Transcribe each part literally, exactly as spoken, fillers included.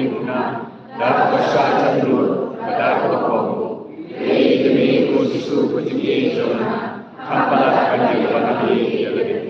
ïing khnang, da kaba shah jan dur bad da kaba kohnguh. Ïa ïeit ïa me ko Jisu, ko jingïeit jong nga, kham palat ban ïa kaba nga ïeit ïa lade.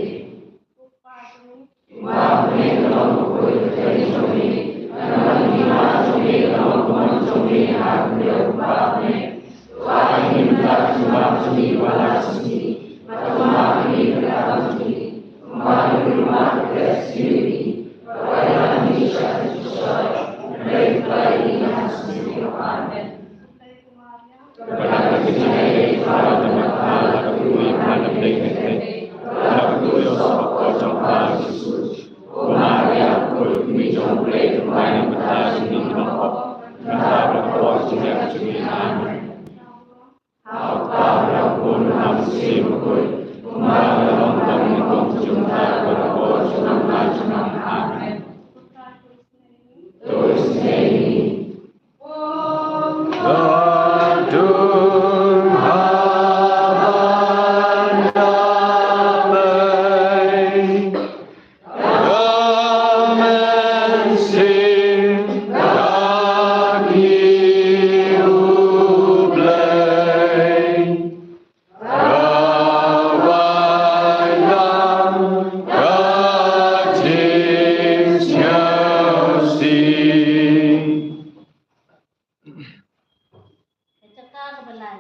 Ka jaka kaba lai.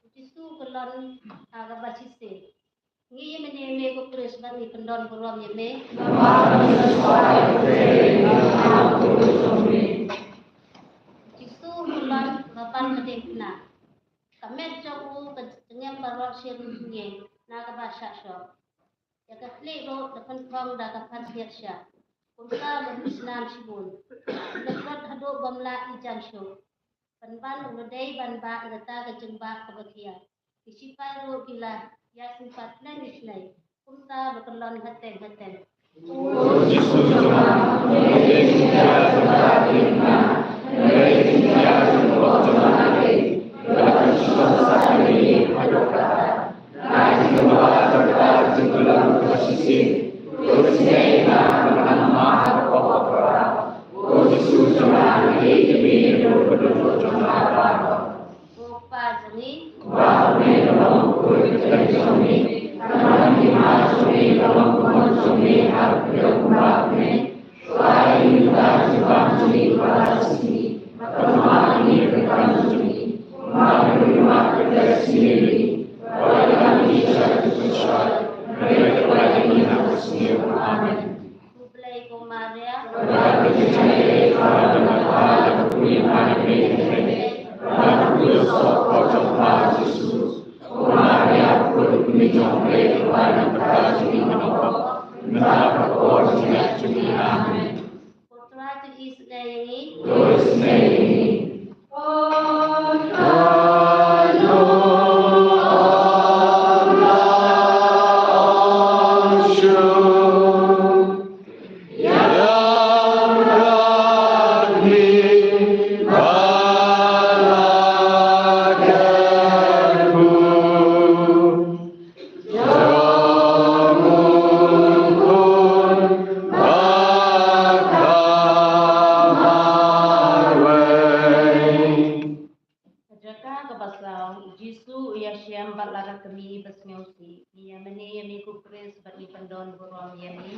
U Jisu u kyllon ha kaba shisien. Ngi ïa mane ïa me ko Khrist bad ngi pyndon burom ïa me. U Jisu u kyllon ba pan ka diengphna. Ka met jong u ka jngai baroh shi ryngeng na kaba shah shoh. Ïa ka khlieh ruh la pynphong da ka phan sniat sha. Kumta la mih snam shibun. La tlot haduh bym lah ïajan shuh. Pynban u la dei ban bah ïa kata ka jingbah kaba khia. Ki sipai ruh ki la ïa sympat lem isynei. Kumta la kyllon hateng hateng. Ko Pa jong ngi. Khublei ko Maria. Ko Trai to isynei ïa ngi. Ka jaka kaba saw, u Jisu u ïashem bad la ka kmie ba sngewsih. Ngi ïa mane ïa me ko Khrist bad ngi pyndon burom ïa me.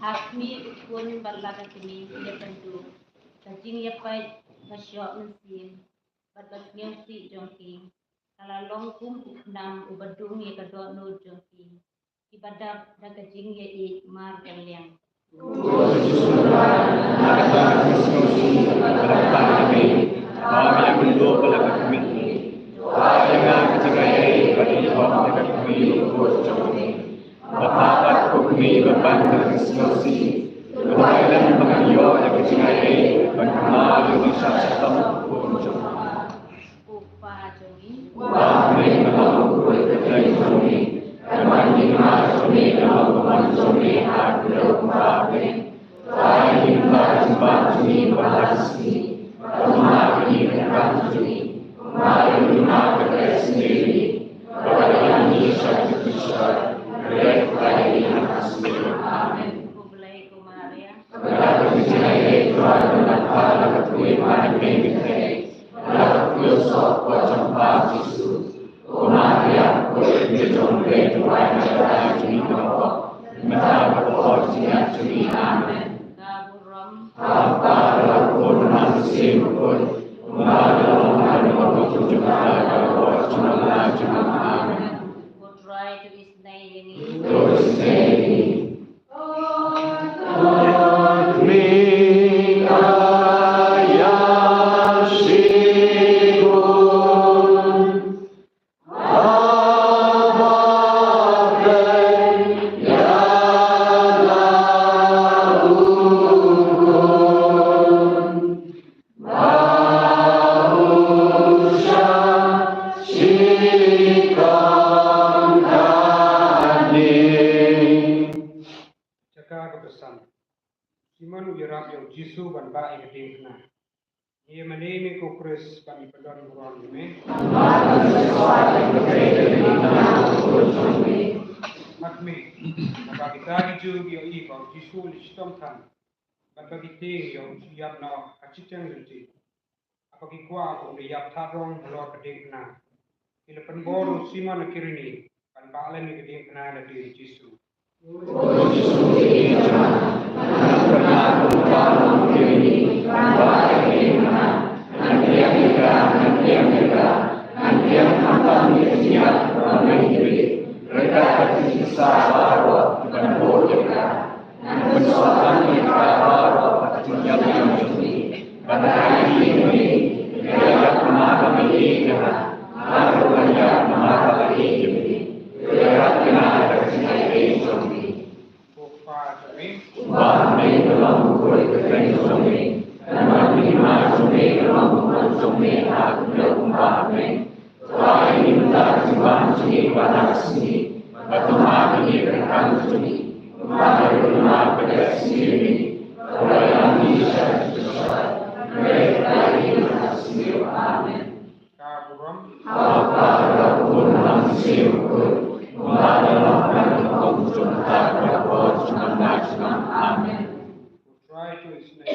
Ha khmih u khun bad la ka kmie ki ïa pynduh ka jingïapait ba shoh mynsiem bad ba sngewsih jong ki. Ka la long kum u khnam uba dung ïa ka dohnud jong ki. Kiba dap da ka jingïaieit mar ka liang. Ko Pa jong ngi. Khublei ko Maria. Ka burom. Ko Trai to isynei ïa ngi. Jisu ban bah ïa ka diengphna. Ïa mane me ko Khrist ban ïa pynlong burom ïa me. Hap me, haba kita ki Jiw ki ïohi ba u Jisu u la shitom than, bad ba ki tieng ïa u ïap noh ha ka shitom jong ki, haba ki kwah ba un da ïap thad rong halor ka diengphna, ki la pynbor u Simon na Kirini ban bah lem ïa ka diengphna na dei u Jisu. Amen. We'll try to explain.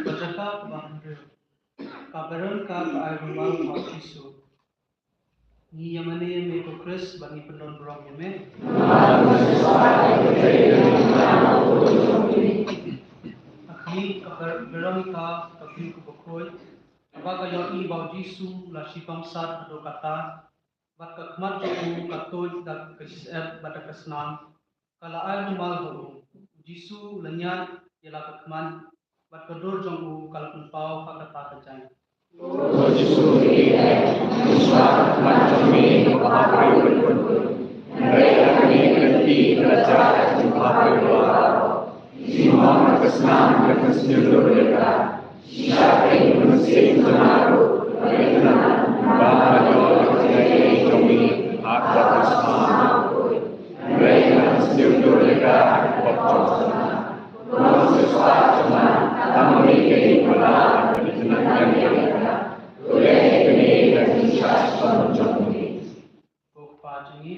Ka jaka kaba hynriew. Ka Veronica ka ai rumal ha u Jisu. Ngi ïa mane me ko Khrist ban ngi pynlong burom ïa me. Ka khmih, ka Ver-, Veronica ka khmih kaba khuid. Haba ka ïohi ba u Jisu u la shitom sat haduh katta, bad ka khmat jong u ka tuid da ka shisha bad da ka snam, ka la ai rumal ha u. U Jisu u la ñiad ïa la ka khmat, bad ka dur jong u ka la pynpaw ha kata ka jaiñ. Ko Jisu, Ko Kpa jong ngi.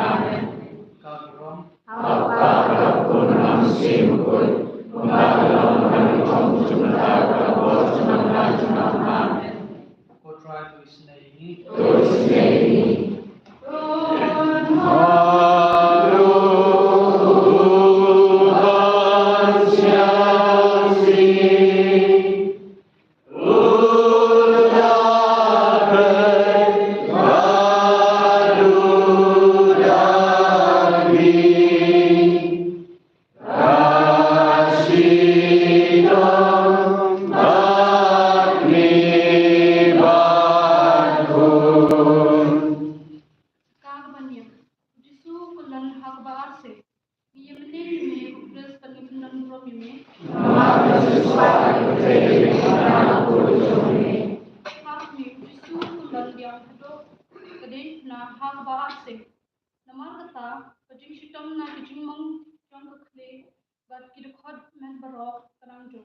Amen. Ka burom. Ko trai to isnei. Ka kaba hynñiew. U Jisu u kynlong ha kaba ar seh. Ngi ïa mynne ïa me ko Khrist, ngi pynlong burom ïa me. Ka kaba hynñiew. U Jisu u kynlong biang haduh ka diengphna ha kaba ar seh. Namar kata ka jingshitom na ka jingmong jong ka khlieh bad ki dkhot met baroh ka nang jur.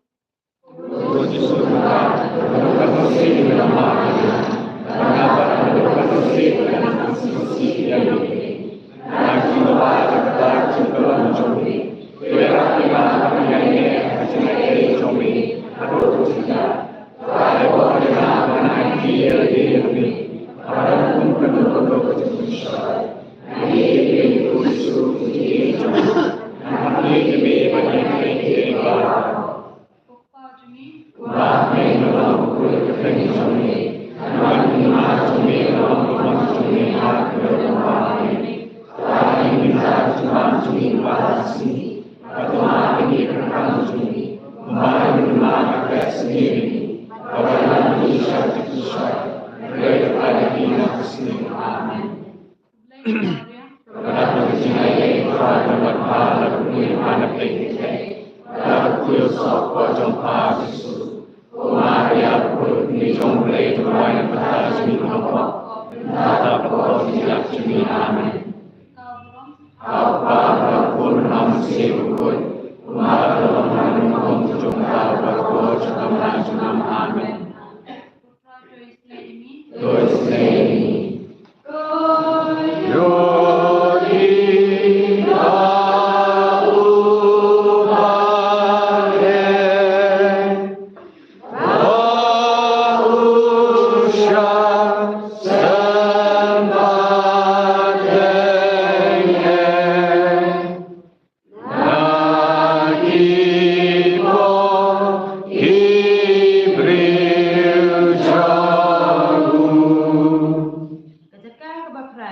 Ka jaka kaba phra,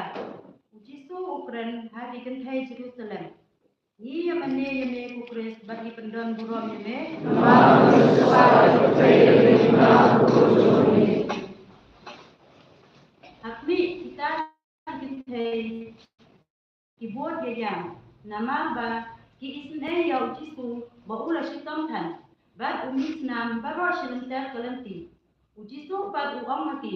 u Jisu u kren ha ki kynthei Jerusalem. Ngi ïa mane ïa me ko Khrist bad ngi pyndon burom ïa me. Ha khmih kita ki kynthei ki bud ïa ïam, namar ba ki isynei ïa u Jisu ba u la shitom than, bad u mih snam baroh shi lynter ka lynti. U Jisu pat u ong ha ki,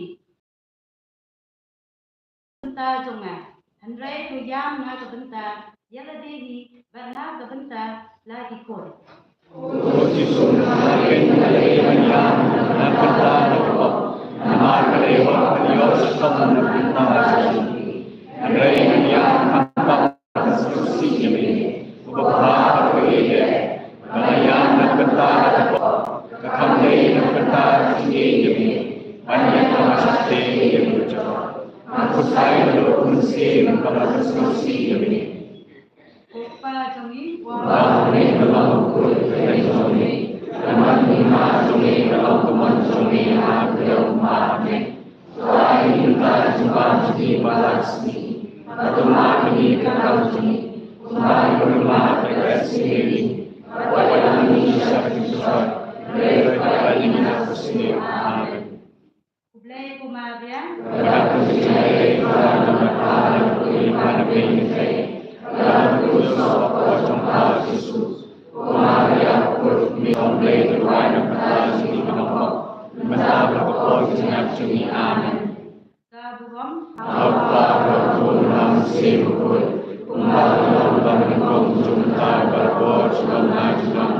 bynta jong nga, hynrei to ïam na ka bynta ïa lade hi bad na ka bynta la ki khun. Ko Pa jong ngi, Amen. Khublei ko Maria. Amen. Ka burom.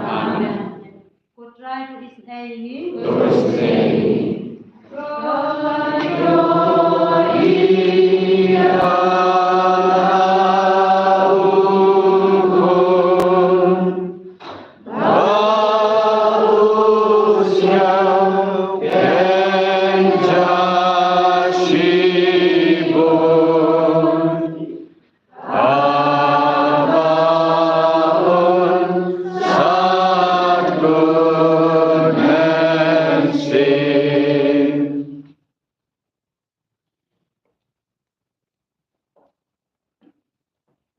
Amen. Ko Trai to isynei ïa ngi.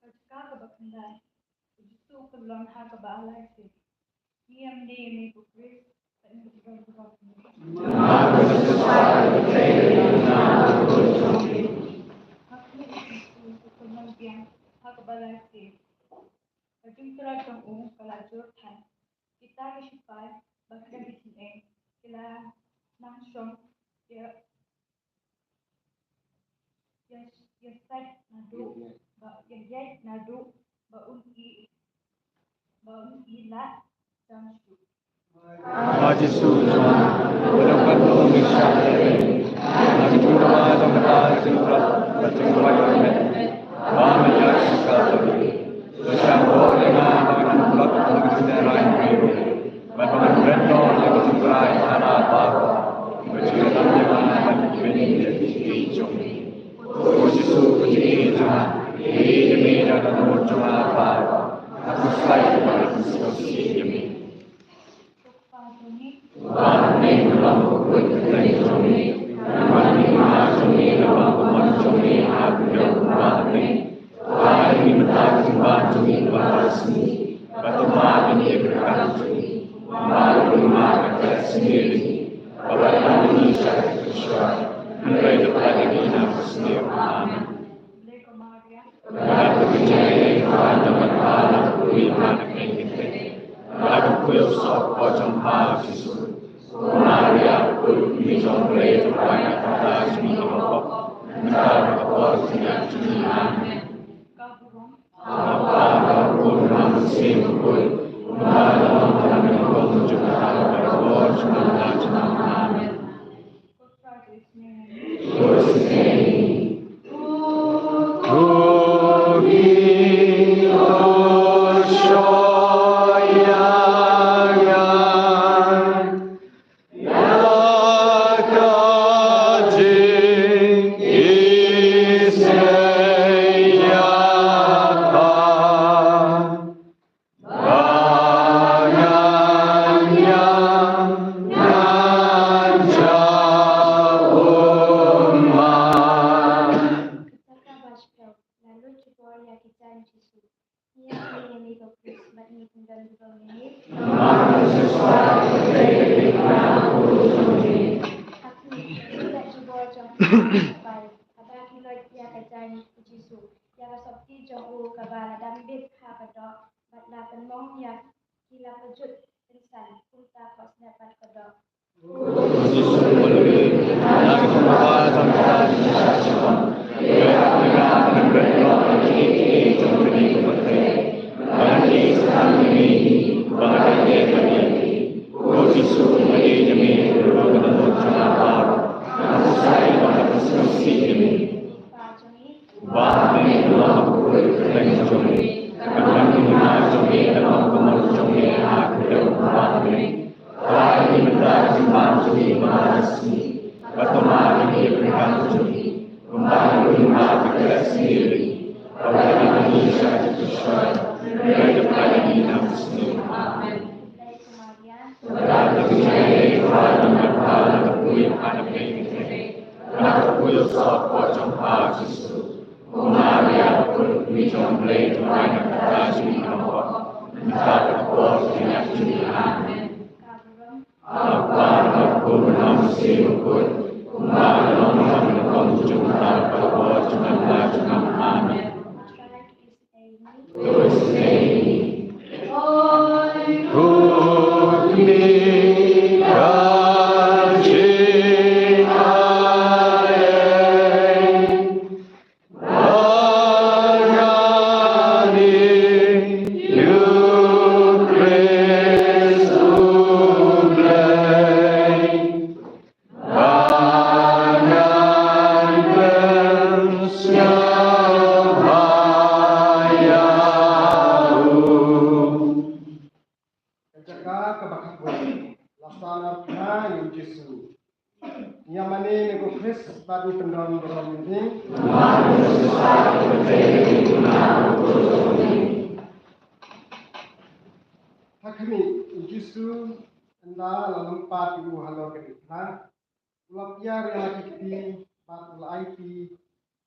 Ka jaka kaba khyndai, u Jisu u kyllon ha kaba ar lai sien. Ngi ïa mane ïa me ko Khrist, bad ngi ïa pyndonkam ïa me. Ha khmih u Jisu u kyllon biang ha kaba lai sien. Ka jingthrang jong u ka la jur than. Kita ki shipai bad kita ki isynei ki la nang shong ïa, ïa, ïa sait naduh ba, ïa ïaid naduh ba un ï, ba un ï lah jam shuh. A Jisu jong nga, u la wan ong ïa sha Na ka jingdawa jong kata ka jingtlot bad jingduwai jong me, ba me ïaid sha ka Kalbari. To shah bor ïa nga ba ngan ym tlot na ka jingtehrain jong me ruh, bad ba ngan bret noh ïa ka jingtrai khana baroh, ba jingïalam ïa nga ban ïaid beit ïa ka jingïeit jong me. Ko Jisu, ka jingïeit jong nga ka ïeit ïa me da ka dohnud jong nga baroh. Nga khuslai ba nga sngewsih ïa me. Uba ha bneng, u long u kyrteng jong me, kan wan ka hima jong me, kan long ka mon jong me ha kaba ïadei bad ka bneng. To ai ïa ngi mynta ka jingbam jong ngi kaba ar sngi, bad to map ïa ngi ki rkang jong ngi, kumba ngi map ïa ki kiba ïeit ïa ngi, bad wat ïalam ïa ngi sha ka jingpynshoi, hynrei to pynlait ïa ngi na ka basniew. Amen. Bad ka jingïaid ka wan na ka bynta na ka bynta na ka bynta. Bad ka khuid u soh ka jong u Kpa Jisu. Ko Maria, u khuid u kmie jong U Blei, to pynlait ïa nga kata ka jingïeit kaba pop, mynta bad ha ka por jong ka kmie jong ngi. Amen. Haba ka burom na u Mynsiem Bakhuid, kumba ka long mynta, bad ha ka por jong ka kmie, bad ha ka por jong ka kmie. Amen. Ba ngan ïa ngan ja ummat. Kata ka ba shiphew, la lut jubor ïa ki jaiñ Jisu. Ïa ngi, ïa ngi ko Khrist, bad ngi pyndon jubor ïa ngi. Namar ngi sngewsih ïa ka jingïeit ka jong me. Ha khmih, ngi leh jubor jong ka jingïeit, haba ki lait ïa ka jaiñ u Jisu, ïa ka sopti jong u kaba la dam bit ha ka doh, bad la pynmong ïa ki, la pynjot pynsan, kumta khohsnep bad kordor. Uba ha bneng, u long u kyrteng jong me, kan wan ka hima jong me, kan long ka mon jong me ha kaba ïadei bad ka bneng. To ai ïa ngi mynta ka jingbam jong ngi kaba ar sngi, bad to map ïa ngi ki rkang jong ngi, kumba ngi map ïa kiba ar sngi ïa ngi, bad wat ïalam ïa ngi sha ka jingpynshoi, hynrei to pynlait ïa ngi na ka basniew. Amen. Bad ka jingïaid ka wan na ka bynta na ka bynta na ka bynta. Bad ka khuid u soh ka jong u Kpa Jisu. Ko Maria, u khuid u kmie jong U Blei, to pynlait ïa nga kata ka jingïeit kaba pop, mynta bad ha ka por jong ka kmie jong ngi. Amen. Ha u Kpa bad ha u Khun bad ha u Mynsiem Bakhuid, kumba ka long ha kaba nyngkong, mynta bad ha ka por jong ka kmie jong ngi. Amen. Ba ngan pynsngewbha ïa u. Ka jaka kaba khatwei, la sah arpha ïa u Jisu. Ïa mane me ko Khrist bad ngi pyndon burom ïa u. Ha khmih, u Jisu ynda la lympat ïa u halor ka diengphna, u la piar ïa la ki kti bad u la aiti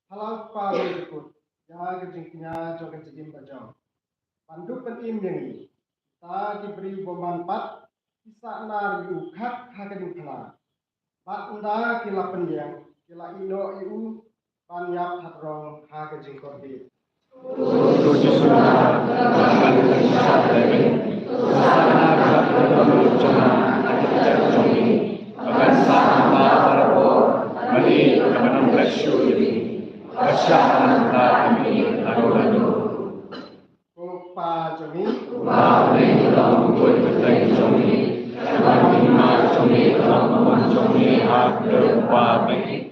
ha la u kpa jingkut ïa ka jingkñia jong ka jingim bajong, ban dup pynim ïa ngi. Ta ki briew bymman pat ki sah nar ïa u khap ha ka diengphna. Bad ynda ki la pyndiang, ki la ïeh noh ïa u ban ïap hatrong ha ka jingkordit. Ko Pa jong ngi, uba ha bneng, ka long ka kyrteng jong me, ka long ka hima jong me, ka long ka mon jong me ha kaba ïadei bad ka bneng.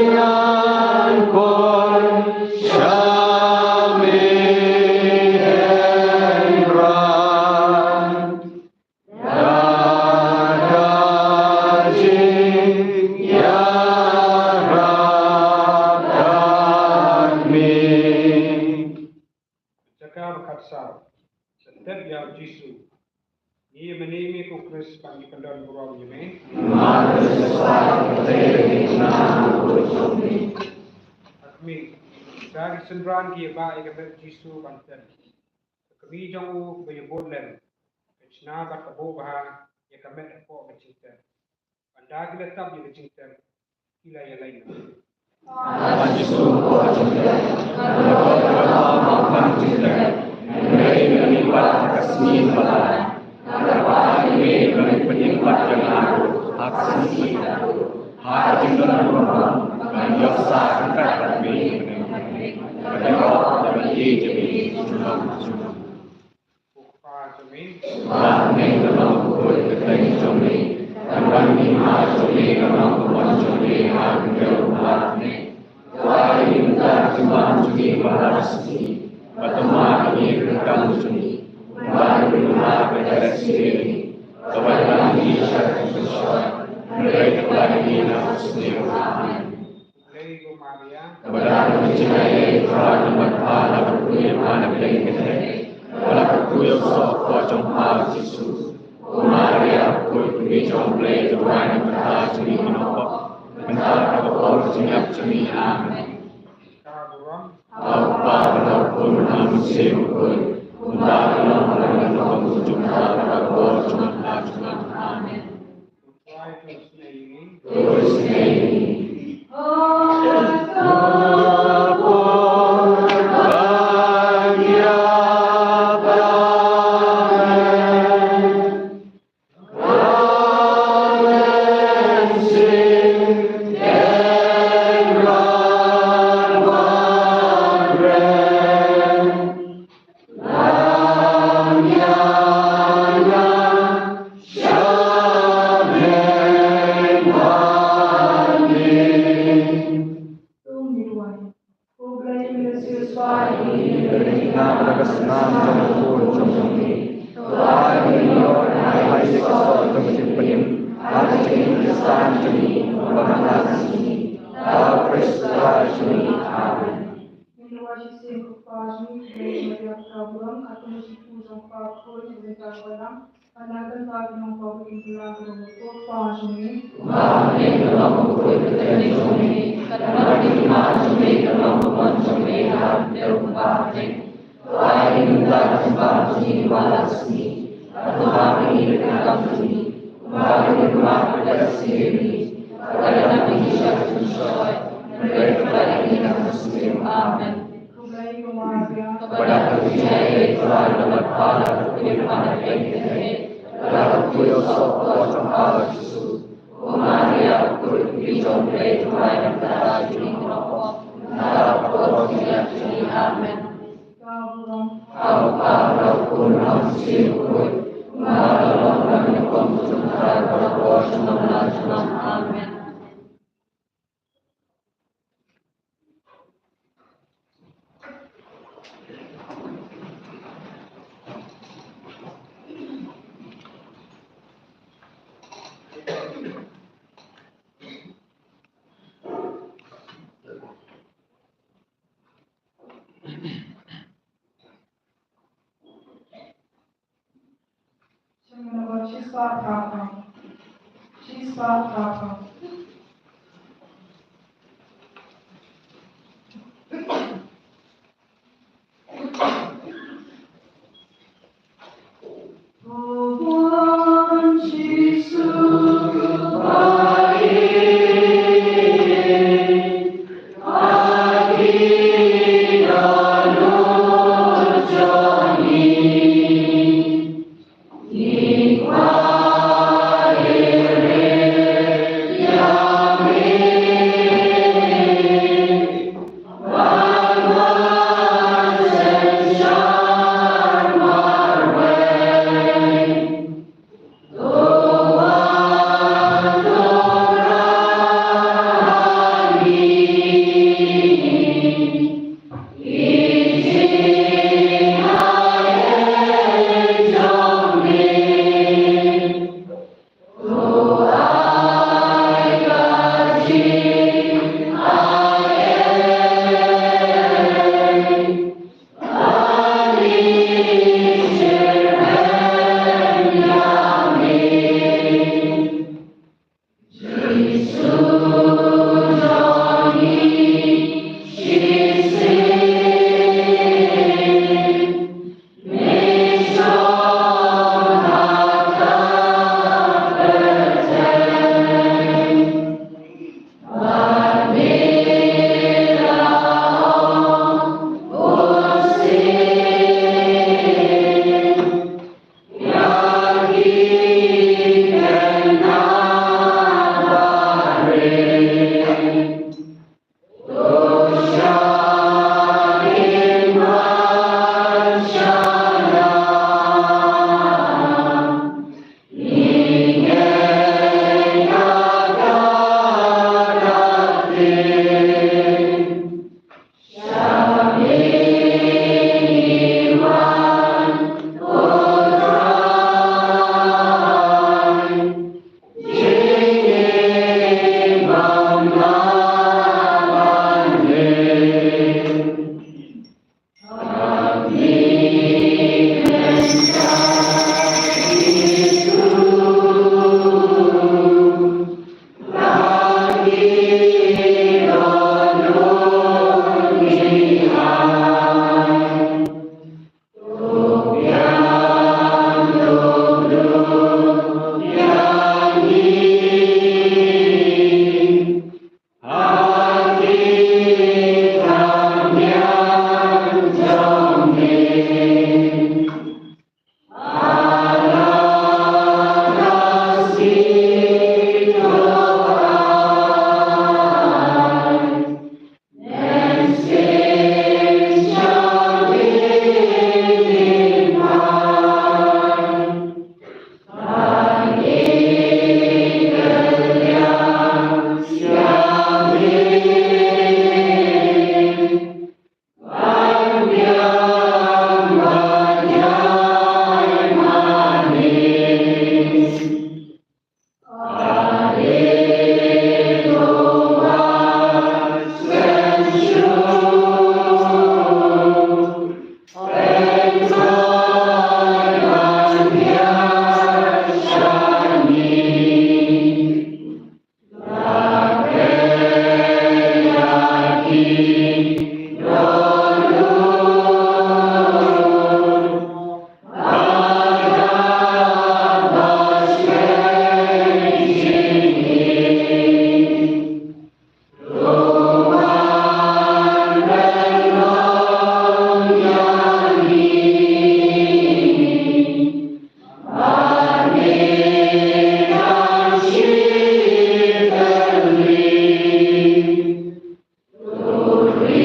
Sa, sa tep ïa u Jisu. Ngi ïa mane me ko Khrist ban ngi pyndon burom ïa me. Ka kmie, ka kmie synran ki ïa ba ïa ka met Jisu ban tep. Ka kmie jong u ba ïa bud lem, ka shna bad ka buh bha ïa ka met hapoh ka jingtep. Ynda ki la tap ïa ka jingtep, ki la ïaleit noh. Wan Jisu, ko jingtep, ka la wan ka la wan ka jingtep, hynrei ka la ïaleit pat ha ka sngi ba la. Ka la wan ïa me ban pynïeng pat ïa nga ruh ha ka sngi. Ha ka jingdon burom, ban ïoh sah ryngkat bad me. Ka la ïoh ban ïeit ïa me junom junom. Ba me ka long u khuid ka teng jong me, ka long u hima jong me, ka long u mon jong me, ha ka kyrteng u Blei me. Wai ïa ka jingbam jong me ba la sngewthuh, ba tymmen ka me ka kam jong me, ba ka me ka dei sngewthuh, ka ba la ngi sha ka jingshoi, ka dei ka ba ngi na sngewthuh. Amen. Kaba dang jngai ïa u Trai, namar ba la kyrkhu ïa ma na pdeng ka theh, ba la kyrkhu ïa u soh jong u Jisu. Ko Maria, ko kmie jong U Blei, duwai namar kata jong ngi ki nongpop, mynta bad ha ka por jingïap jong ngi. Amen. Ha u Kpa bad ha u Khun bad ha u Mynsiem Bakhuid, kumba ka long ha la ka lynnong, kumjuh mynta bad ha ka por jong ngi. Amen. Amen. Ngin ïa shisien ko Kpa jong ngi, Blei Maria Kpa burom, ha ka mynsiem jong Kpa Bakhuid, ha ka bynta ka balang, ha ka bynta ki nongpop, ki nongpop jong ngi. Kpa jong ngi. Kpa jong ngi, ka long bakhuid ka kyrteng jong me, ka don ka hima jong me, ka long ka mon jong me, ha ka kyrteng u Kpa jong ngi. To ai ïa ngi mynta ka jingbam jong ngi ba la ka sngi. Bad to map ïa ngi ka kam jong ngi, kumba ngi map ïa kiba la sngewsih ïa ngi. Bad khlem ai ngi sha ka jingshoi, hynrei khlaiñ ngi na ka mynsiem. Amen. Kaba dang jngai ïa u Trai, namar ba la kyrkhu ïa ma na pdeng ka theh, bad la kyrkhu ïa u soh jong u Jisu. Ko Maria, ko kmie jong U Blei, duwai namar kata jong ngi ki nongpop, mynta bad ha ka por jingïap jong ngi. Amen.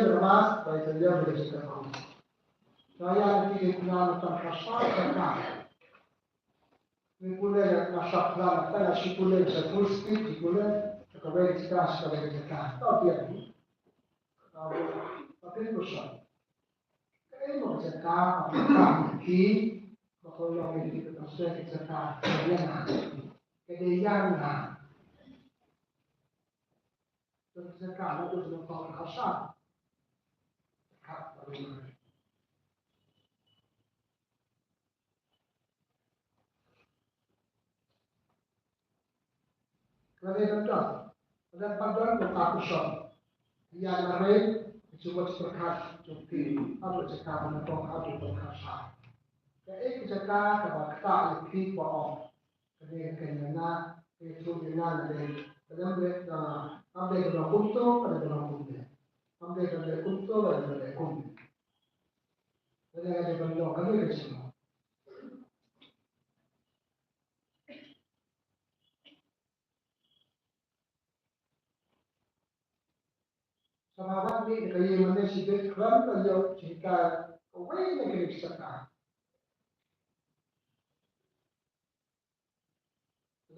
ïa ka mask, ba ïa ka ïa ka jingkyrkhu. Ka ïa ki ki na na tang ka sa ka ka. Ni pule na na sa plan na tang shi pule sa full speed di pule. Ka ka bai ka ka sa ka bai ka ka. Ka pia ni. Ka bai ka pia ni ko sa. Ka ei mo ka ka ka ka ki. Ba ko long ni ka ka sa ka ka. Ka ïa na. Ka de ïa na. Ka ka ka ka ka ka ka. Ka ka ka ka. Kane ka dang, ka dang pat don ka ka kushon. Ïa ka rei, ka cuba pyrkhat, cuti, atu cakap na kong, atu pyrkhat sha. Ka ei ka jaka, ka ba kata ïa phi ba ong. Kane ka kane na, ka ïa tu ïa na na dei. Ka dang dei, ka, ka dei ka dang kumto, ka dei ka dang kumne. Ka dei ka dei kumto, ka dei ka dei kumne. Ka dei ka dei ka dei ka dei ka dei. Sngewbha bad ngi ka ïing mane shi bit khlem ka ïoh jingkyrkhu kawei na ki riewstad. Ka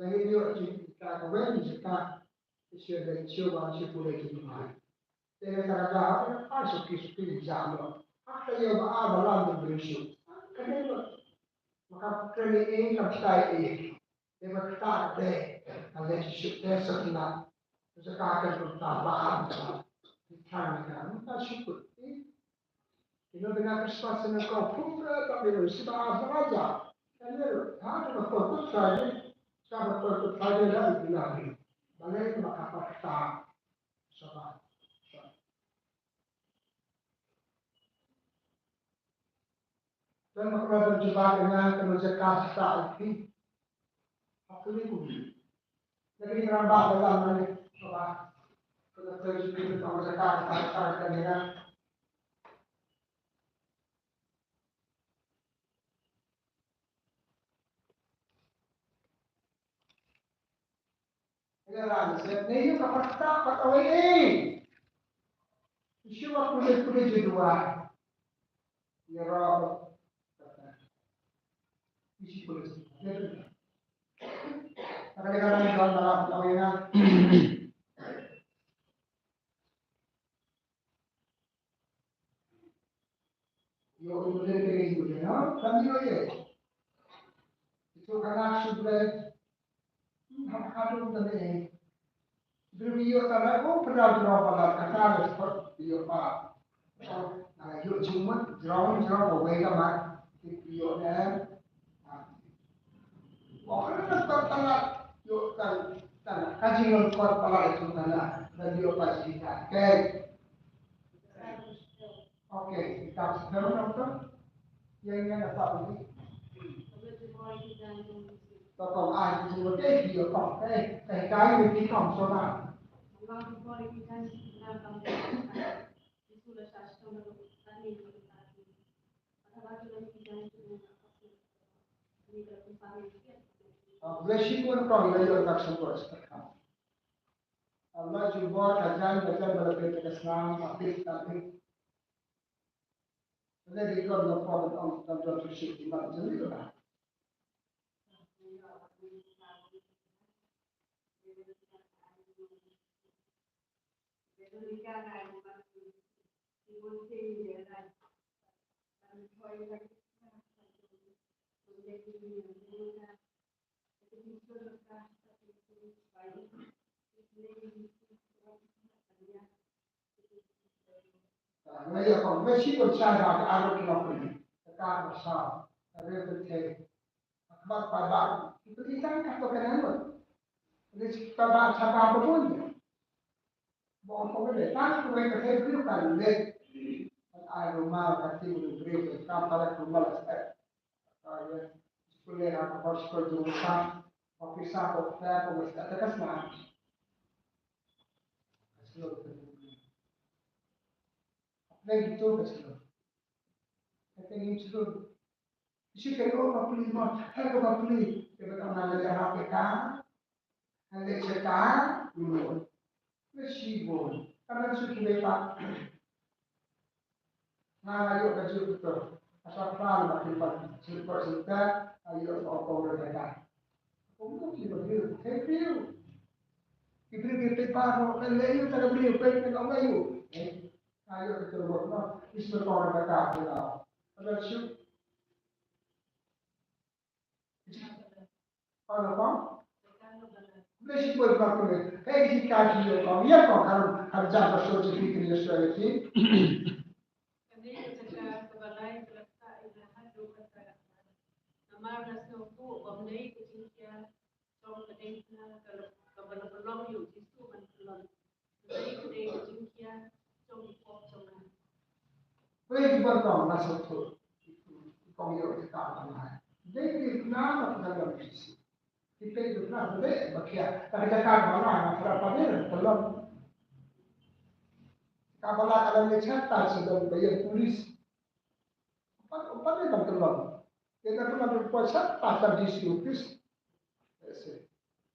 ngi ïoh jingkyrkhu kawei na jingkyrkhu. Shi bit shi wan shi pule jingkyrkhu. Te ka ka ha suki suki jam lo. Ha ka ïoh ba a ba lam dum riewstad. Ka ngi ïoh. Maka kani ing ka tai ing. Te ba kata te, ka leh shu te sa kena. Sa ka kan pun ta ba an ta. Di kan ni kan ta shu kut. Ino dengan Krismas ni kau pun ta ta ni si ba an raja. Kan ni ha tu ba kau kut ta ni. Sa ba kau kut ta ni dah di na ni. Ba leh ba kata kata. Sa ba. Don ma khlem jubab ïa nga, ka nong jaka sa ïa phi. Hap kylli kumne. Lagi ni ka rangbah ba lam na ne. Shuwa. Ka nong jaka sa ïa phi. Ïa ran sep ne ïa ka pyrta pat awei ei. Issue ba pule pule je dua. Ïa ro. Issue pule. Ïa tu. Ka ka ka ka ka awei na. Ïoh ïoh leh leh ïoh leh ha kan ïoh ïoh. Itu kan aku boleh. Hmm, ha ka tu kan eh. Beri ïoh kan aku pernah berapa lah kata ada sport ïoh pa. Nah, ïoh cuma jerong jerong kau baik amat. Ïoh dah. Wan ka kot palat, ïoh tang, tang, ka jingwan kot palat ïa tu tang, tang ïoh pat shisha. Okay. Okay, kita sedang nonton. Yang ni ada apa ni? To kong ai ki jingmut, eh, ki ïoh kong, eh, eh, ka ïoh ki kong sona. Ah, bless you, kong, ïoh ka sona. Allah jubor ka jan ka jan bala bela ka snam, apit, apit. Bala di kon na pon ong tam tam tu shi di mak jeli ba. Nga ïa kong, nga shim bun shai ba ka arok ki long pynlong. Ka ka ba sa, ka re pynthei. Ka ba pa ba, ki pynlong ka to ka nang. Ni si pa ba sa ba ba bun. Ba ong kong le, ta ku re ka thei briew ka le. Ai rumal ka ti briew ka pa la rumal. Ka ïa, skul ïa ka hot skul jong ka. Officer ko ka ko mesti ada ka snam. Ka slow. Apa yang itu ka slow? Apa yang itu? Isi ka ïoh bapli mo, ha ka bapli. Ka ba ka ma leh ha ka ka. Ha leh ka ka. Ïoh. Ka shi bun. Ka ban shu ki leh pa. Nga nga ïoh ka jingkyrkhu. Asal plan ba ki pat shu pat shu ta, nga ïoh ka ong ka ong ka ka. Ong ka ki ba ki, thank you. Ki briew ki peit ba ro, ka leh ïoh ta ka briew, peit ka ong ka ïoh. Eh, nga ïoh ka jingkyrkhu, no. Is the power of the God, you know. Ka ban shu. Ano kong? Bless you, boy, kong, kong. Kaei ki ka ki ïoh kong. Ïa kong, kan, kan jam ka shu ki ki ïoh shu ki. Kane ka jaka kaba lai ka la ktah ïa nga haduh katta katta. Namar nga sngewthuh ba ym dei ka jingkhia jong ka dei na ka, kaba la pynlong ïa u Jisu ban pynlong. Dei, dei ka jingkhia jong ki pop jong nga. Peit ki ban kong, nga sngewthuh. Kong ïoh ki kam online. Dei ki na na ka long ki si. Ki peit ki na dei ba khia. Ta ka jaka ba la na ka pa ne ka long. Ka ba la ka long ni chat ta si dong ba ïa police. Upat, upat ne ban ka long. Ïa ka long ba poi chat ta ta D C office. Ese.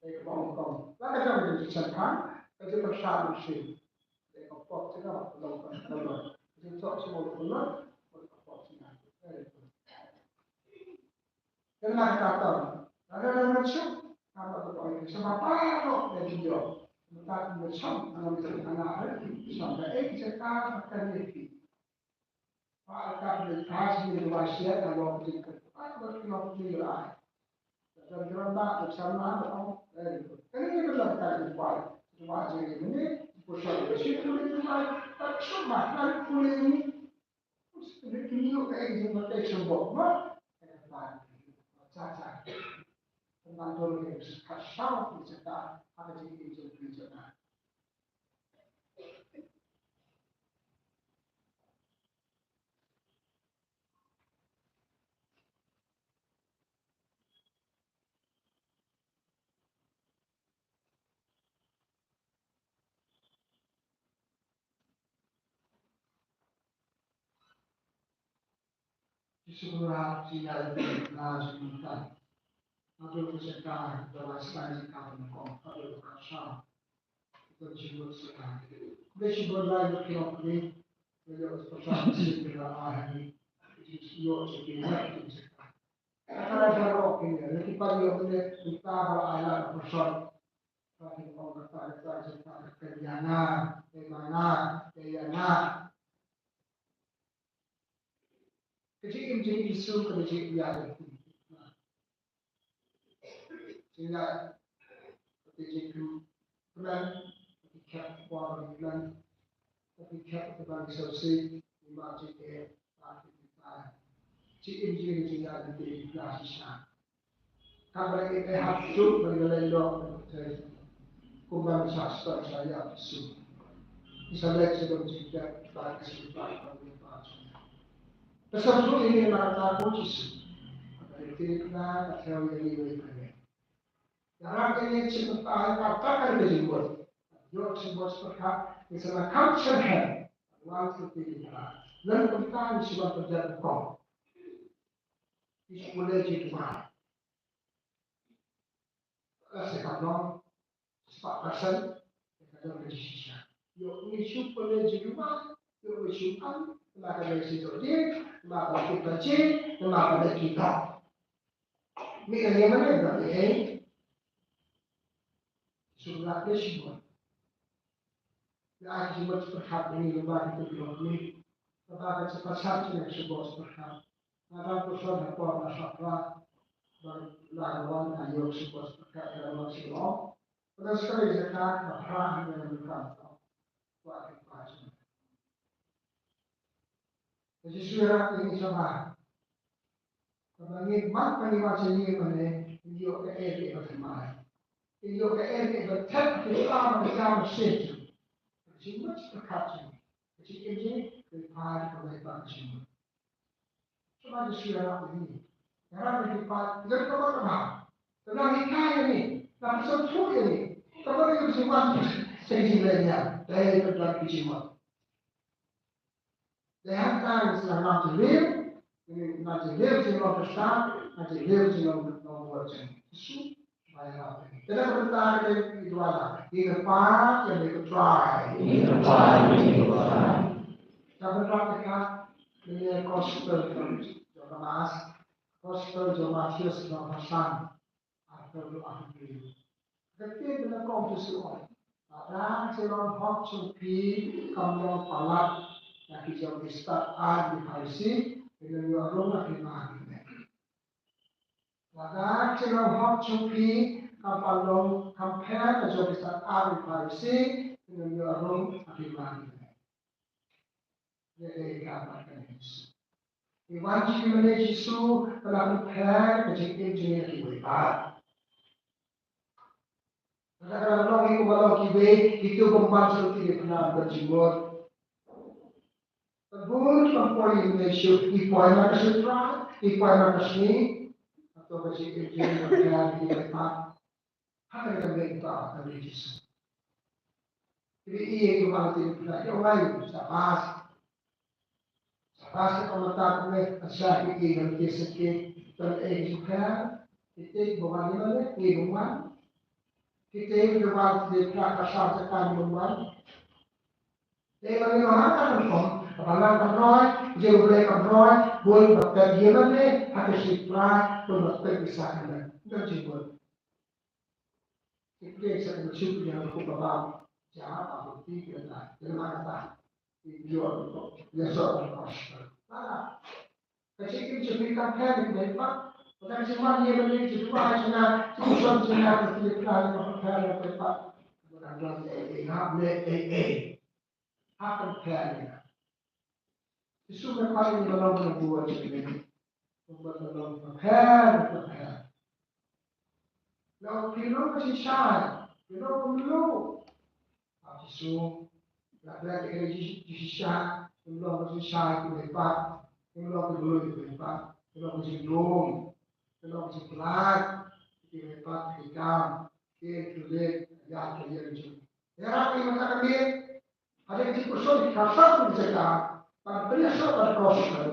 Ïa ka long kong. La ka jong ka jingshah tang, ka jingpyrshah mynsiem. Ïa ka pop jingeh ka long kong, ka long. Ka jingshah jingeh ka long, ka pop jingeh. Very good. Ka long ka tong. La ka long ka shu. Ka ba ka pop jingeh. Sa ba pa ka long ka jingeh. Ka long ka shu. Ka long ka shu. Ka long ka shu. Ka long ka shu. Ba ka pynpaw ïa ka ba shet ka long ka jingkyrpad, ka long ka jingkyrpad. Ka jingkyrpad ba ka sam na ka ong, eh, ka ni ka long ka jingkyrpad. Ka jingkyrpad jong ngi ni, ka pynshoi ka shi ka jingkyrpad, ka jingkyrpad, ka jingkyrpad ni. Ka jingkyrpad ka jingkyrpad ba, eh, ba, cha cha. Ka nang dor ka jingkyrpad, ka jingkyrpad, ka jingkyrpad. Jisu Khrist, jingïaid na jingmut. Haduh ka jaka, da la sdang jingkam nyngkong, haduh ka sha. Ka jingmut sdang. Khublei shibun lai ïa ki long kmie. Ïa ki person sdang ki la ai ha ngi. Ïa ki jingmut sdang. Ka la baroh kmie. Ïa ki pat ïa kmie, kita ba la ai la person. Ka ki ong kata, kata, kata, ka ïa nga, ka ïa nga, ka ïa nga. Ka jingim jong Jisu ka jingim ïa ka. Jingim ka jingim plan, ka jingim plan, ka jingim plan, ka jingim plan, ka jingim plan. Jingim jingim jingim jingim jingim. Ka ba ngi ai hap shuh ba ngi leh ïoh kumba ngi sa sdang sa ïa Jisu. Ngi sa leh sha ba ngi sa ïa ba ngi sa ïa ba ngi ba. Ka sa shuh ïa ngi na ka ta ko Jisu. Philip na ka thew ïa ngi wei pynïaid. Ïarap ïa ngi shim bynta ïa ka bynta ka jingmut. Ïoh shim bynta pyrkhat ngi sa na kam shen hen. Wan sa ti ïa ka. Lem kumta ngi shim bynta pyrkhat ka kong. Ngi shim bynta jingmut. Ka se ka long. Spah persen, ka don ka jingshisha. Ïoh ngi shu pynlong jingduwai, ïoh ngi shu an, namar ka dei shi dohnud, namar ka dei kita ji, namar ka dei kita. Ngi ka ïa mane ka dei ei. Shu la ka shi mon. Ïa ai ki mut pyrkhat ngi namar ki tu ïoh ngi. Namar ka shi pasal shi ngi shu bos pyrkhat. Nga dang pyrshah ha por na shapra. Ba la ka wan ka ïoh shu bos pyrkhat ka wan shi long. Pada sekali zakat, mahra hanya bukan. Buat apa saja. Ka Jisu ïarap ïa ngi shabar. Kaba ngi man, ba ngi wan sha ngi mane, ngi ïoh kaei kaei ba thymmai. Ngi ïoh kaei kaei ba thep ki tla ba ngi jam shisha. Ka jingmut ka kat jong ngi. Ka jingim jong ngi, ka phai ka bai ba ka jingmut. Shuwa Jisu ïarap ïa ngi. Ïarap ïa ngi pat, ïa ka ba ka ba. Ka nang hikai ïa ngi, nang pynshongthut ïa ngi. Ka ba ka jingwan, ka jingwan ïa. Dei ka ba ka jingwan. Dei hangta ngi sa nang jingim, nang jingim jingim ka stad, nang jingim jingim ka nong buat jong Jisu. Bai la. Te da ka bynta ka dei ki dua la. Ïa ka Kpa, ïa ka Trai. Ïa ka Kpa, ïa ka Trai. Ka bynta ka ka, ïa ka Gospel jong, jong ka Mass. Gospel jong Mathaios jong ka Mathaios. Arphew, arphew. Ka ktien ka kong Jisu u ong, lada ka jinglong hok jong phi kam long palat na ki jong ki stad ar ki Pharisi, phin ym ïoh rung ha khlieh ma ki kmie. Lada ka jinglong hok jong phi kam long, kam pher na jong ki stad ar ki Pharisi, phin ym ïoh rung ha khlieh ma ki kmie. Ïa dei ka mat ka Jisu. Ngi wan sha ki mynne Jisu, ka la pynpher ka jingim jong ngi ïa kiwei pat. Lada ka la long ngi kumba long kiwei, ngi kiew bymman sha lynti ki pynah ban jingmut. Ka bun ki bym poi ïa ki mynne Jisu, ngi poi man ka sngi Trai, ngi poi man ka sngi. Hato ka jingim jong ngi ka pynpher ïa kiwei pat. Ha kane ka miet ba ka ri Jisu. Ki ïa ki wan ki pynlait ïa u ngai, shabash. Shabash ka mata kumne, ka sha ki ïa ki ïa ki sha ki, don ei ki pher, ki te ki ba wan ïa mane, ki ba wan. Ki te ki ba wan ki pher ka sha ka kan ba wan. Te ba ngi wan ka kan khom, ka ba nang kan roi, jong u Blei kan roi, bun ba pher ïa mane, ha ki shi prai, bun ba pher ki sa kan. Don jingmut. Ki pdiang sa ka mynsiem pdiang ruh kumba bam. Ïa, ba ruh ki kren ta, kren ma kata. Ki ïoh ruh, ïa, so ruh. Ka jingim jong phi kam pher ïa kiwei pat. Ka jingwan ïa mane, jingduwai jong nga, jingshong jong nga, ka jingpyllait ka pher ïa kiwei pat. Ka dang don ei ei, hap leh ei ei. Ha ka pher ïa nga. Jisu ka khot ïa ngi ba long ki nongbuh jingim. Ba long ki pher, ki pher. Long ki long ka jingshai, ki long ka mluh. Ba Jisu, la pher ïa ka jingshisha, ki long ka jingshai kiwei pat, ki long ki mluh kiwei pat, ki long ka jinglong, ki long ka jingpyllait kiwei pat, ki kam, ki kylliang, ïa ka ïa ka jing. Ïarap ïa ngi mynta ka miet. Hadien ka jingpyrshah ka sap ka jaka ban pynïasoh bad ka gospel.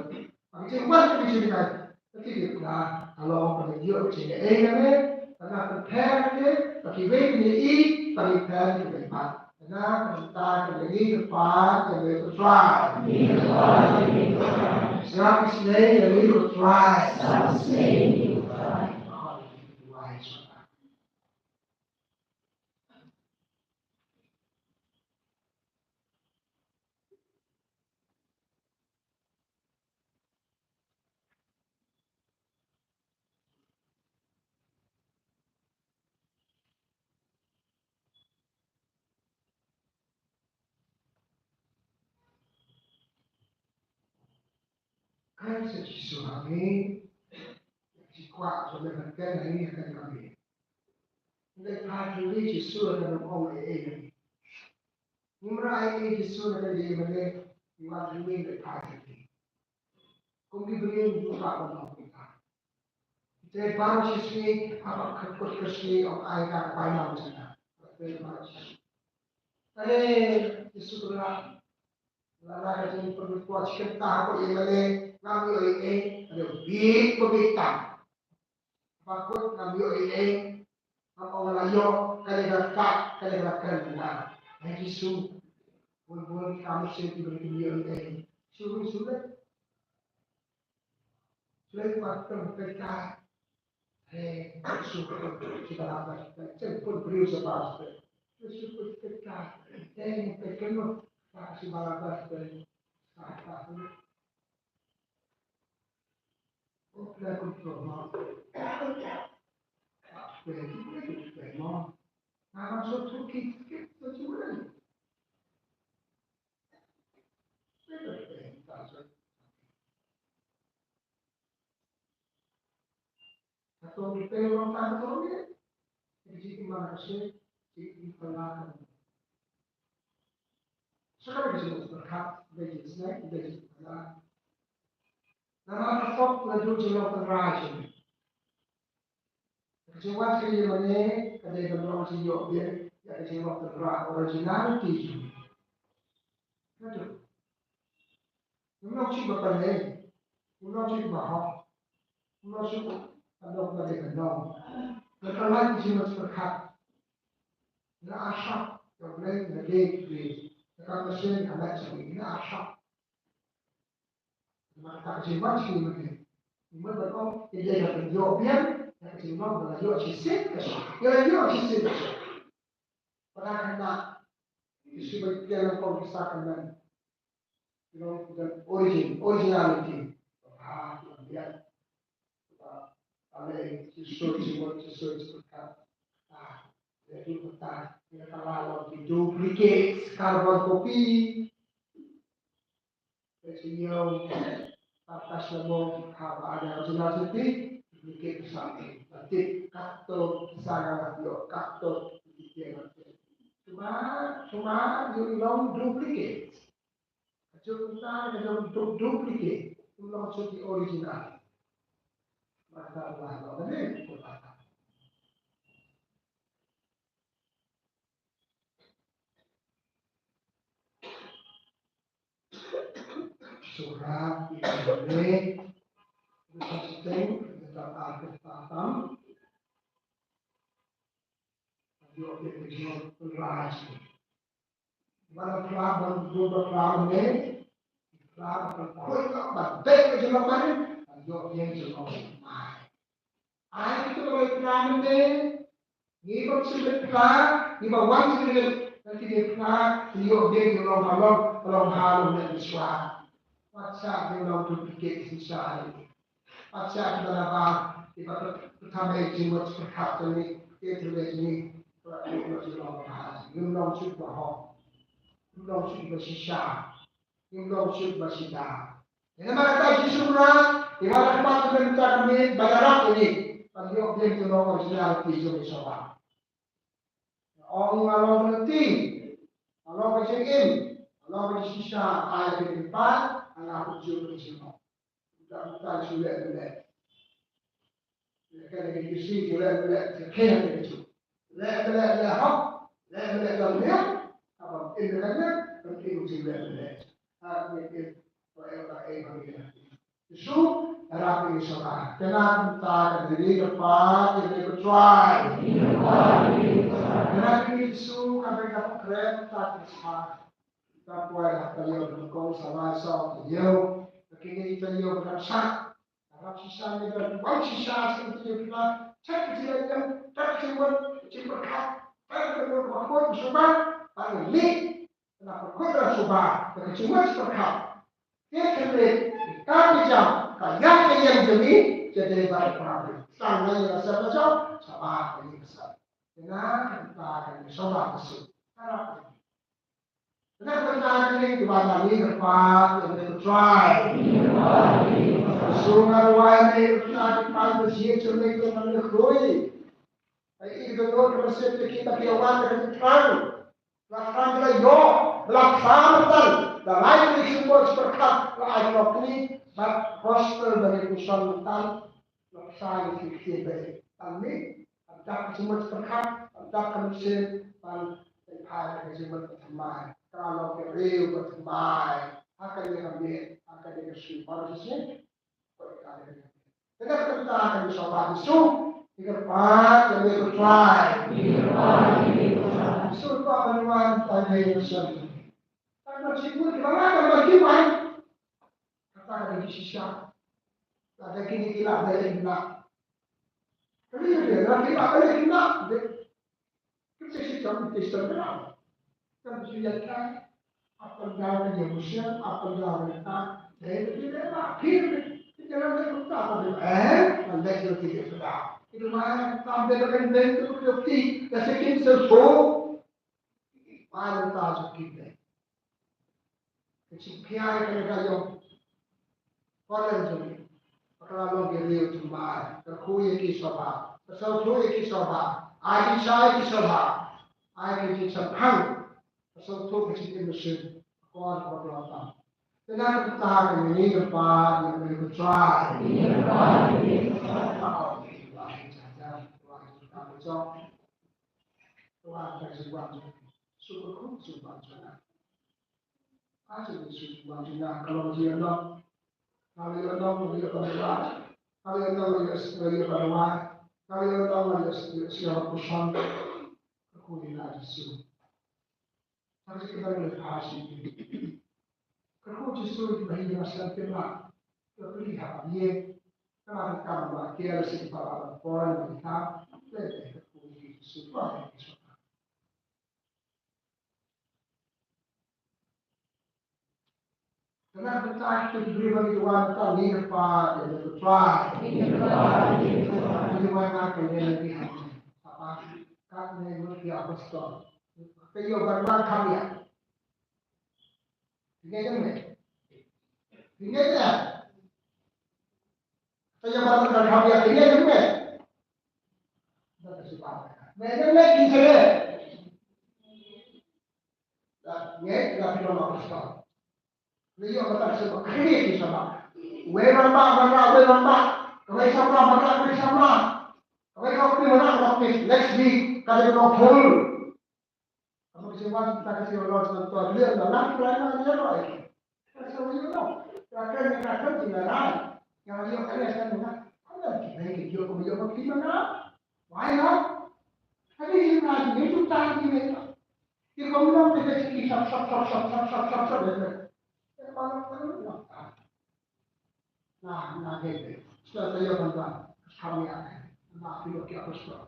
Ban jingwan ka jingïaid ka jingïaid ka ka long ka jingïaid ka jingïaid ka ne ka na ka pher ka ne ka kiwei ka ne i ka ne pher ka ne pat. Ka na ka ta ka ne i ka pa ka ne ka try. Sa ka snei ka ne ka try. Sa ka snei ka ne ka try. Kren sa Jisu ha ngi, ki kwah jong me ban kren ha ngi ha kane ka miet. Ngi phai ha Jisu lada ym ong ei ei ha ngi. Ngim rai ei ei Jisu lada ym ong ei ei ha ngi. Ngi wan ha ngi ngi phai ha ngi. Kum ki briew ngi kwah ban ong kumta. Te baroh shi sngi, haba ka kut ka sngi, ong ai ka bai nam jana. Te baroh shi sngi. Te Jisu Khrist, la la ka jingpynbeit ko chicken ta ko ye mane, ngam ïoh ei ei, ade bit ko bit ta. Ba kut ngam ïoh ei ei, ngam ong la ïoh, ka dei ka kat, ka dei ka kren na. Ai Jisu, bun bun kam shin ki bun ki ïoh ei ei. Shu shu le. Shu le ba kren ka kat. Hey, shu shu ba la ba. Chen pun briew sha ba. Shu shu ka kat. Hey, ka kren no. Ba shu ba la ba. Ba ba. Ka jingwan ka ïa mane ka dei ban long jingïoh biang ïa ka jinglong tynrah, originality jong ngi. Ka dei. Ngim long shuh ba pynlong, ngim long shuh ba hok, ngim long shuh ba long ba dei ban long. Ngi pynlait ka jingwan pyrkhat. Ngi la arshap ïa U Blei, ngi la dei U Blei. Ka machine ka met jong ngi, ngi la arshap. Namar kata ka jingwan jong ngi mynta, ngi mut ban ong, ngi dei ban ïoh biang ïa ka jinglong ba la ïoh shisien ka shah. Ïa la ïoh shisien ka shah. Ba nga kynmaw, Jisu ba ïa la ong ki sakramen. You know, the origin, originality. Ba ha, ba biang. Ba, ba lei, Jisu, Jisu, Jisu, Jisu, ka. Ah, ïa ki utai, ïa ka la long ki duplicates, carbon copy. Peit ïa u, ka, ka shlem mo, ka ba ada original siti, dikit ka sati. Nanti kato ki sa nga la ïoh, kato ki tiang nanti. Cuma, cuma, ïoh long duplicate. Ka juk uta, ka long du-, duplicate. Ym long shuh ki original. Mata Allah, Allah, Allah. Surah Ibrahim, Ibrahim, Ibrahim, Ibrahim, Ibrahim, Ibrahim, Ai kito ba la ïa pla mynne, ngi ba shu leit pla, ngi ba wan shu leit, lada ki leit pla, ki ïoh biang ki long halor, long halor leit shuwa. Wat shah ki long duplicate shisha. Wat shah ki ba la ba, ki ba pyrkhat ei jingmut pyrkhat jong ngi, ki trei jong ngi, ki ba ïoh jingmut jong ngi ba ha jong ngi. Ngim long shuh ba hok, ngim long shuh ba shisha. Ngim long shuh ba shisha. Ïa namar kata Jisu Khrist, i ba la khmat ka bynta ka miet ba ïarap ïa ngi. Ban ïoh biang ïa ka originality jong ngi shuwa. Ong nga long ka lynti, nga long ka jingim, nga long ka jingshisha, ai ïa ki kynpat, nga hap jur ka jingim. Uta uta shu leh leh. Leh ka leh ka jingsi, shu leh leh, shu leh leh ka jingsi. Leh leh leh hok, leh leh leh leh. Haba im leh ka leh, im shu leh leh. Ha, im, im, ba eh, ba eh, ba eh. Jisu, ïarap ïa ngi shuwa. Kane ka bynta ka dei ka pat, ka dei ka trai. Kane ka Jisu, ka dei ka kren, ka Krismas. Ka poi ha ka ïew ka kong sa lai saw ka ïew. Ka kine ki ta ïew ka dang sah. Ka rap shisha ngi dang wan shisha sha ka ïew ka. Check ka jingïew, check ka jingwan, ka jingpyrkhat. Check ka jingwan ka khun shuwa. Ba ngi leh. Ka la pyrkhat ka shuwa. Ka jingwan jingpyrkhat. Ka kynleit, ka pyrjam, ka ïaid ka ïeng jong ngi, ka dei ba ka pyrkhat. Tang ngi la sah ka jong, sha ba ka ïeng ka sah. Kane ka bynta ka ïeng sha ba ka sah. Ka rap. Kane ka bynta ka ïeng ki ba na ngi ka pat, ka bynta ka trai. Shu nga ruwai ne ka bynta ka pat, ka jia jong ngi ka bynta ka trai. Ai i ka dohnud ka mynsiem ki ba ki wan ka trai. La khrang la ïoh, la khrang mynta, la lai ki jingmut jingpyrkhat, la ai noh kine, bad gospel ba ngi pynshong mynta. Nuksa ïa ki ktien ba ïeit. Ban mih, ban dap ka jingmut pyrkhat, ban dap ka mynsiem, ban pynphai ka jingmut ba thymmai. Ka long ka riew ba thymmai. Ha kane ka miet, ha kane ka sngi, baroh shi sngi. Kane ka bynta ka jingshah Jisu. Ïa ka pat ka miet ba thymmai. Jisu ba ban wan, ban wan. Tang ba ki mut ki ba wan, ban wan ki wan. Kata ka dei ki shisha. Lada kine ki lah balei kim lah. Kane ka dei, lada ki lah balei kim lah. Dei. Kim shisha, kim shisha, kim lah. Kan shu ïaid kai. Up and down ka emotion, up and down ka ta. Dei, dei, dei, dei, dei. Phir, phir, phir, phir, phir, phir, phir, phir. Eh, man dei ki dei, dei, dei. Ki dei, man, tam dei, dei, dei, dei, dei, dei. Ka se kin se so. Man ta ju kin dei. Ka jingphiah ïa kane ka ïong. Ka long jong ngi. Ba ka la long ki riew thymmai. Kyrkhu ïa ki sngewbha. Ka sngewthuh ïa ki sngewbha. Ai jingshai ïa ki sngewbha. Ai ka jingshemphang. Ka sngewthuh ka jingim mynsiem. Ka kor kaba khlem tam. Te na ka bynta kane ngi kyrpad ïa U Blei ba U Trai. Ngi kyrpad ïa U Blei ba U Trai. Ka wan ka jingwan jong ngi. Shu kyrkhu jingwan jong ngi. Ka jingwan jong ngi ka long jingïalang. Ka long jingïalang, ka long jingïalang. Ka long jingïalang, ka long jingïalang. Ka long jingïalang, ka long jingïalang. Ka long jingïalang. Ka long jingïalang. Ka long jingïalang. Ka long jingïalang. Ka long jingïalang. Kane ka bynta kita ki briew ba ngi wan mynta, ngi kyrpad ïa U Blei. Ngi kyrpad ïa U Blei. Ngi wan ha kane ngi ha. Apa? Katne ngut ki apostol. Te ïoh ban wan kham ïa. Ngi ïoh ne. Ngi ïoh ne. Te ïoh ban wan kham ïa. Ngi ïoh ne. Ngi ïoh ne. Ngi ïoh ne. Ngi ïoh ne. Ngi ïoh ne. Ngi ïoh kata ka symbai, kane ka symbai. Wei rangbah, rangbah, wei rangbah. Kawei samla, rangbah, kawei samla. Kawei ka phi, rangbah, ka phi. Next week ka dei ka long full. Ka mut ka symbai kata ka symbai long symbai to. Leh la lang, lang, lang, lang, lang. Ka symbai long. Ka kren, ka kren, ka kren. Nga ïoh kane ka symbai. Ka dei ki, ki ïoh, ki ïoh, ki ïoh. Why not? Ka dei symbai, ki ïoh, ki ïoh, ki ïoh. Ki bym long te ki shop, shop, shop. Na, na, dei, dei. Sngewthuh ïa bynta. Kham ïa. Na, ki ïoh ki apostol.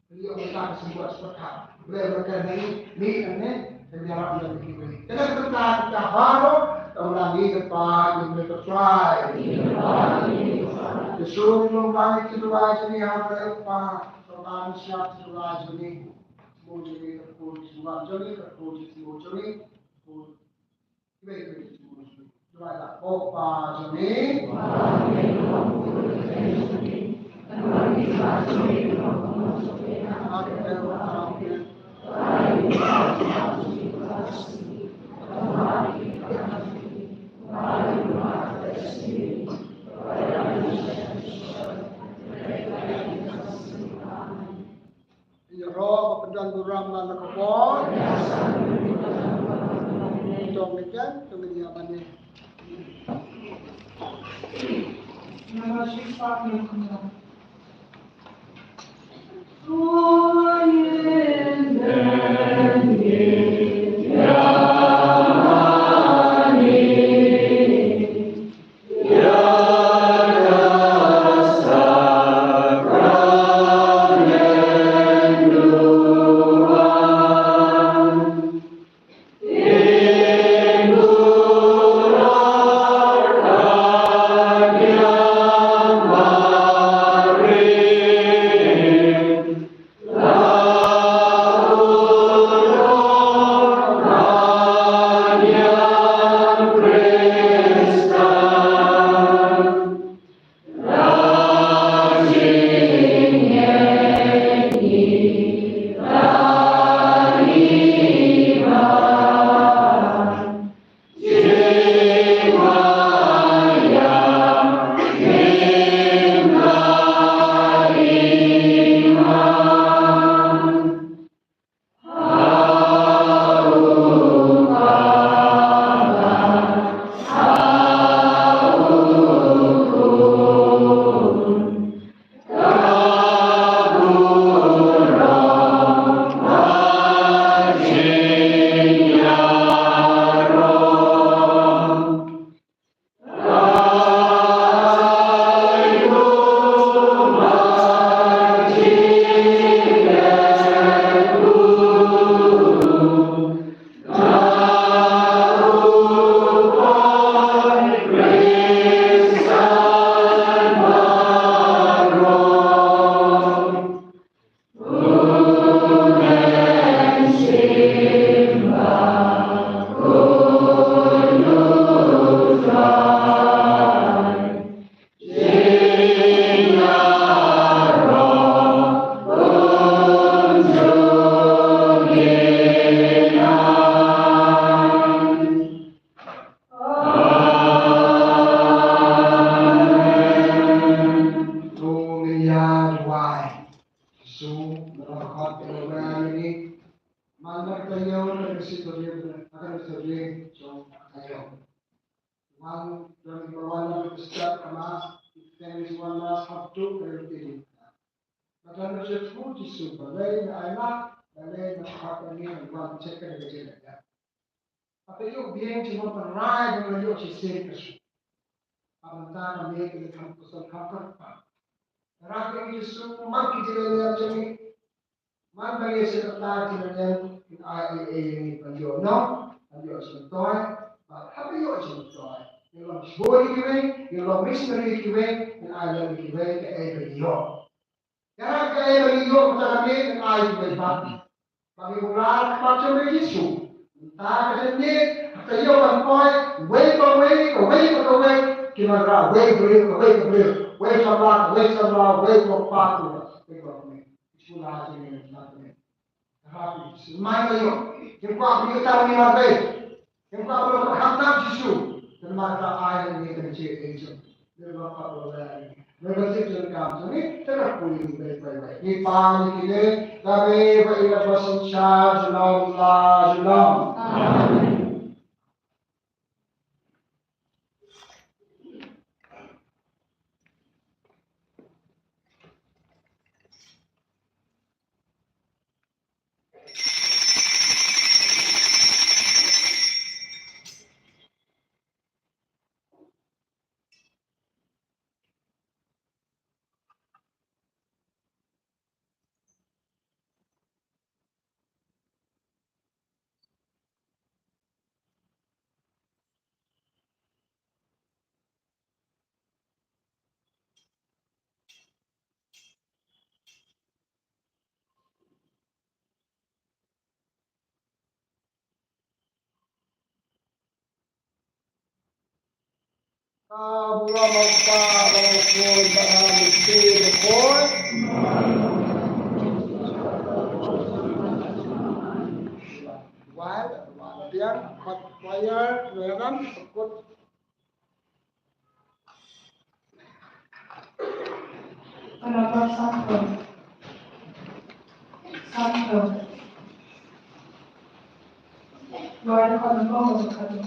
Ki ïoh bynta ka symboh symboh ka. Blei ba ka dei, ni, ni, ni. Ka ïarap ïa kiwei. Kane ka bynta ka baroh, tang la ngi kyrpad ïa U Blei U Trai. Jisu, ngi long ba ngi kyrpad ïa ngi ha U Blei U Kpa. Tang ba ngi shah kyrpad ïa ngi. Mo jong ngi ka kyrkhu jong ngi, ka kyrkhu jong ngi, ka kyrkhu jong ngi. Ïaroh ba pyndonkam burom na ka bor. Jong ka jan, jong ka jan, jong ka jan. Ïa duwai. Jisu, na ka khot ka duwai ni. Man la ka taïew, ka resi taïew, ka resi taïew, jong ka taïew. Wan, don ki ba wan la ka start ka Mass, ki ktien ki wan la sab tu ka resi taïew. Ka don ka jingkyrkhu Jisu, balei nga ai lad, balei nga khot ïa ngi ban wan check ka resi taïew. Haba ïoh biang jingmut ban rai ban ïoh shisien ka shu. Haba mynta ka miet ka kham kusam kham kyrpad. Ka rai ka Jisu man ki jingïaleh jong ngi. Man ba ngi shu kata ki jingïaleh kin ai ei ei ngi ban ïoh nong, ban ïoh jingmyntoi. Bad haba ïoh jingmyntoi, ngi long shibun kiwei, ngi long missionary kiwei, kin ai lem kiwei kaei ba ngi ïoh. Ïa kaei ba ngi ïoh mynta ka miet ngi ai kiwei pat. Ba ngi wanrah khmat jong U Jisu. Mynta ka miet, ha ka ïoh ban poi, wei pa wei, kawei pa kawei, kin wanrah wei briew, kawei ka briew, wei samla, kawei samla, wei kpa, kawei kmie. Jisu la jingim mynta ka miet. Ka rai ka Jisu. Mai ka ïoh. Kim kwah ba ngi ïoh tang ngi marwei. Kim kwah ba ngi khamtam Jisu. Te namar kata ai ïa ngi ka jingïeit jong U. Ngi la pat ba la ïa ngi. Ngi la tip jingkam jong ngi. Te ka poi ngi bai bai bai. Ngi pan ïa kine. Lade ba ïa la ba synshar junom la junom. Amen. Ka burom u Kpa bad u Khun bad u Mynsiem Bakhuid. Wai, wai, biang, kot choir, reverend, kot. Ka nambar sanphew. Sanphew. Wai, ka nambar sanphew.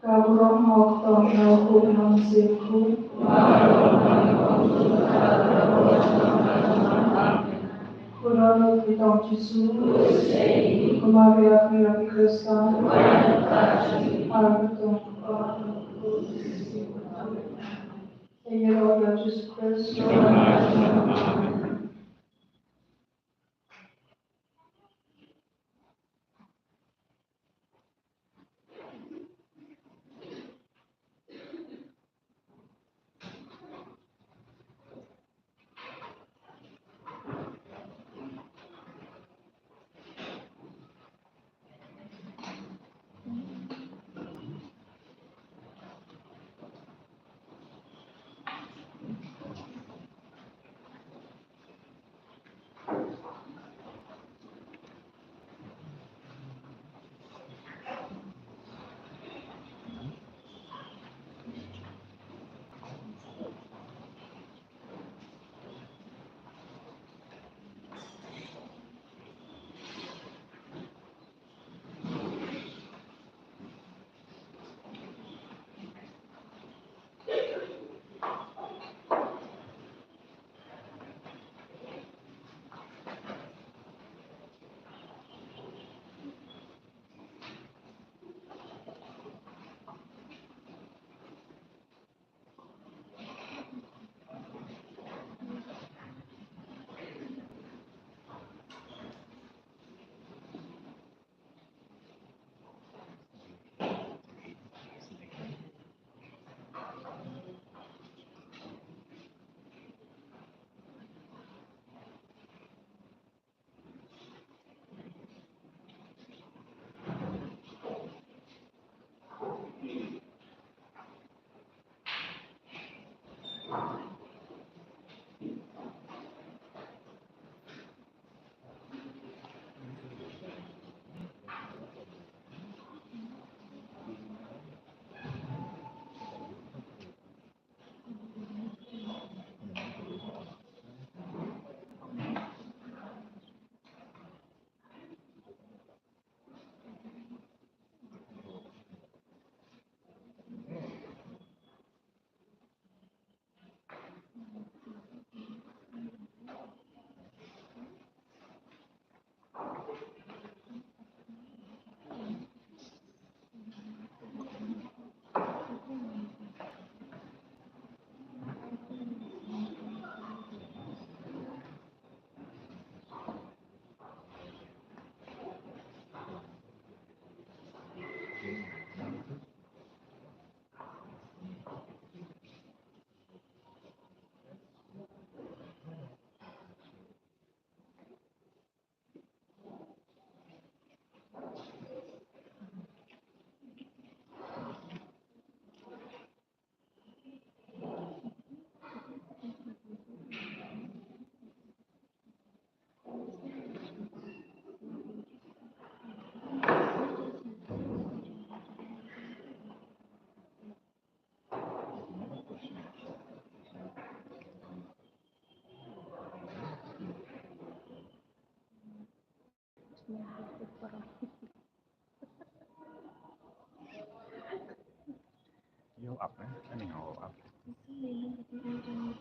Ka burom u Kpa, u Khun bad u Mynsiem Bakhuid. Khublei ïa U Trai Jisu. Ko Maria, kmie ki Khristan. Khublei ïa U Trai Jisu. Ïa ka Jisu Khrist, Trai Kynrad jong ngi.